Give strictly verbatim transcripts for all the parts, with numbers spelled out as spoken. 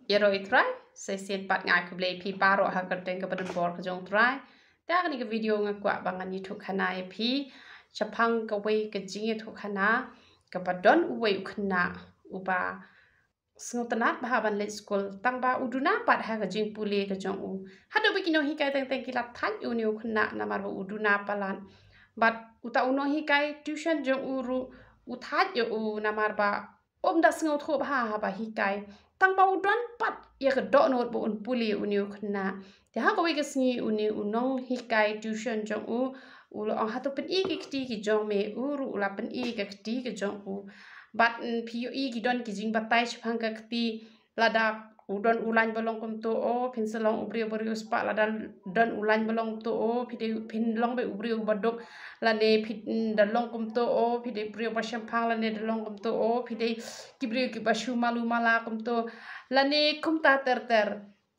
Ïaroh ïa u Trai, sa shisien pat nga ai khublei ïa phi baroh ha ka kyrteng kaba donbor ka jong u Trai. Te ha kane ka video nga kwah ba ngan ïathuh khana ïa phi shaphang kawei ka jingïathuh khana kaba don uwei u khynnah uba sngewtynnat bha ban leit skul, tang ba u duna pat ha ka jingpule ka jong u. Haduh ba ki nonghikai teng teng ki la thait ïa une u khynnah namar ba u duna palat. Bad uta u nonghikai tuition jong u ruh u thait ïa u namar ba um da sngewthuh bha haba hikai. Tang ba u don pat ïa ka dohnud ba un pule une u khynnah. Te ha kawei ka sngi une u nonghikai tuition jong u u la ong, hato pyni ki kti ki jong me? U ruh u la pyni ka kti ka jong u. Bad, mm, phi ïohi ki don ki jingbatai shaphang ka kti, lada u don u lain ba long kumto, o phin sa long u briew ba riewspah, lada don u lain ba long kumto, o phi dei phin long beit u briew ba duk, lane phi, mm, da long kumto, o phi dei briew ba shemphang, lane da long kumto, o phi dei ki briew kiba shu malu mala kumto, lane kumta ter ter.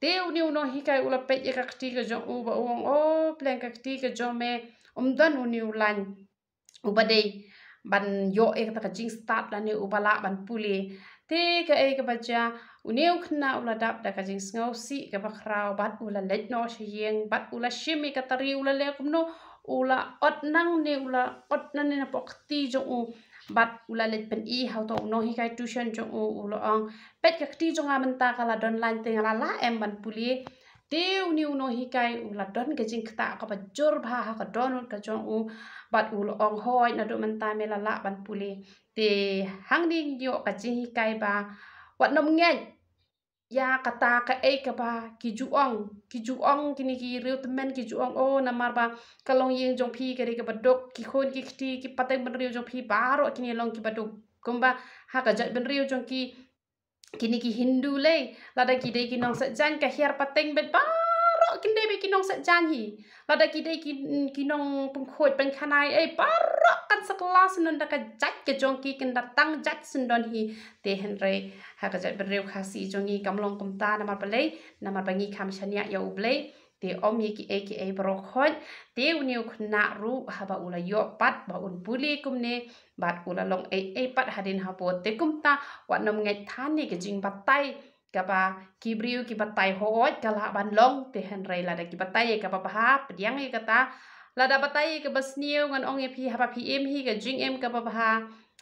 Te une u nonghikai u la peit ïa ka kti ka jong u bad u ong, o pleng ka kti ka jong me, um don une u lain uba dei ban ïoh ïa kata ka jingstad lane uba lah ban pule. Te kaei kaba jia, une u khynnah u la dap da ka jingsngewsih kaba khraw bad u la leit noh sha ïing bad u la shim ïa ka tari, u la leh kumno, u la ot nangne, u la ot nangne napoh kti jong u bad u la leit pyni ha uta u nonghikai tuition jong u, u la ong, peit ka kti jong nga mynta ka la don lain, te nga la lah em ban pule? Te une u nonghikai u la don ka jingktah kaba jur bha ha ka dohnud ka jong u bad u la ong, hooid, naduh mynta me la lah ban pule. Te hangne ngi ïoh ka jinghikai ba wat nym ngeit ïa kata kaei kaba ki ju ong, ki ju ong kine ki riewtymmen, ki ju ong, o namar ba ka longïing jong phi ka dei kaba duk, ki khun ki kti, ki pateng bynriew jong phi baroh kine long kiba duk. Kumba ha ka jaitbynriew jong ki, kine ki Hindu lei, lada ki dei ki nongset jaiñ, ka hiar pateng beit baroh kin dei beit ki nongset jaiñ hi. Lada ki dei ki, ki nongpynkhuid pynkhanai ei, baroh kan sa kylla syndon da ka jait ka jong ki, kin da tang jait syndon hi. Te hynrei ha ka jaitbynriew Khasi jong ngi kam long kumta, namar balei? Namar ba ngi kham shaniah ïa U Blei. Te ym ïa kiei kiei baroh khoit. Te une u khynnah ruh haba u la ïoh pat ba un pule kumne bad u la long ei ei pat hadien habud. Te kumta wat nym ngeit than ïa ka jingbatai kaba ki briew ki batai, hooid, ka lah ban long. Te hynrei lada ki batai ïa kaba bha, pdiang ïa kata. Lada batai ïa kaba sniew, ngan ong ïa phi, haba phi im hi ka jingim kaba bha,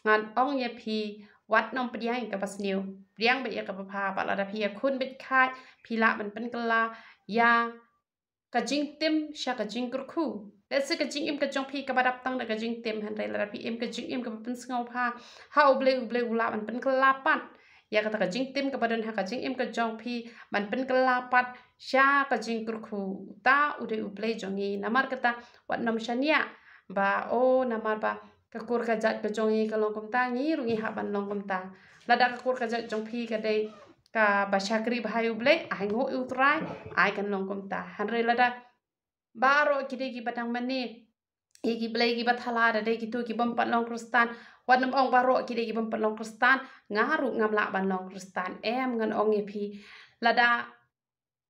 ngan ong ïa phi, wat nym pdiang ïa kaba sniew, pdiang beit ïa kaba bha. Bad lada phi ïakhun beit khait, phi lah ban pynkylla ïa ka jingtim sha ka jingkyrkhu. Lehse ka jingim ka jong phi kaba dap tang da ka jingtim, hynrei lada phi im ka jingim kaba pynsngewbha ha U Blei, U Blei u lah ban pynkylla pat ïa kata ka jingtim kaba don ha ka jingim ka jong phi, ban pynkylla pat sha ka jingkyrkhu. Uta u dei U Blei jong ngi. Namar kata wat nym shaniah ba, o namar ba ka kur ka jait ka jong ngi ka long kumta, ngi ruh ngi hap ban long kumta. Lada ka kur ka jait jong phi ka dei kaba shakri bha ïa U Blei, ai nguh ïa U Trai, ai kan long kumta. Hynrei lada baroh ki dei kiba dang mane ïa ki blei kiba thala, da dei kito ki bym pat long Khristan, wat nym ong baroh ki dei ki bym pat long Khristan, nga ruh ngam lah ban long Khristan. Em, ngan ong ïa phi, lada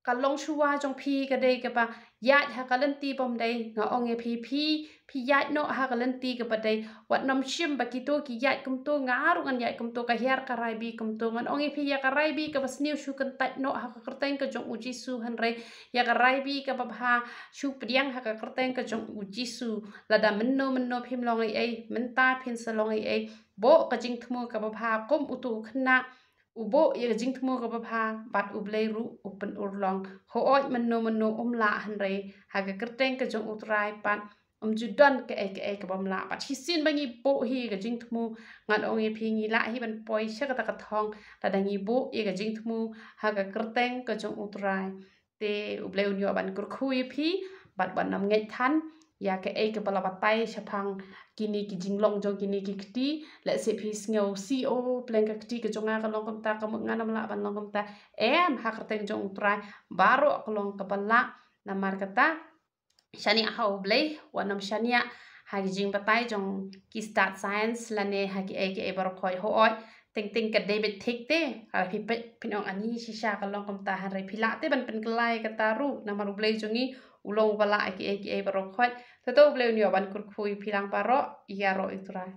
ka longshuwa jong phi ka dei kaba ïaid ha ka lynti bym dei, nga ong ïa phi, phi, phi ïaid noh ha ka lynti kaba dei. Wat nym shim ba kito ki ïaid kumto, nga ruh ngan ïaid kumto, ka hiar ka rai bih kumto. Ngan ong ïa phi, ïa ka rai bih kaba sniew shu kyntait noh ha ka kyrteng ka jong U Jisu, hynrei ïa ka rai bih kaba bha shu pdiang ha ka kyrteng ka jong U Jisu. Lada mynno mynno phim long ei ei, mynta phin sa long ei ei. Buh ka jingthmu kaba bha kum uto u khynnah u buh ïa ka jingthmu kaba bha bad U Blei ruh u pynurlong. Hooid, mynno mynno um lah, hynrei ha ka kyrteng ka jong U Trai pat um ju don kaei kaei kaba ym lah. Bad shisien ba ngi buh hi ka jingthmu, ngan ong ïa phi, ngi lah hi ban poi sha kata ka thong lada ngi buh ïa ka jingthmu ha ka kyrteng ka jong U Trai. Te U Blei un ïoh ban kyrkhu ïa phi bad wat nym ngeit than ïa kaei kaba la batai shaphang kine ki jinglong jong kine ki kti. Lehse phi sngew, si, o pleng ka kti ka jong nga ka long kumta, ka mut ngan ym lah ban long kumta. Em, ha ka kyrteng jong U Trai baroh ka long kaba lah. Namar kata shaniah ha U Blei, wat nym shaniah ha ki jingbatai jong ki stad science lane ha kiei kiei baroh khoit. Hooid, teng teng ka dei beit thik te, ha phi peit phin ong, ani shisha ka long kumta, hynrei phi lah te ban pynkylla ïa kata ruh, namar U Blei jong ngi u long uba lah ïa kiei kiei baroh khoit. Te to U Blei un ïoh ban kyrkhu ïa phi lang baroh. Ïaroh ïa U Trai.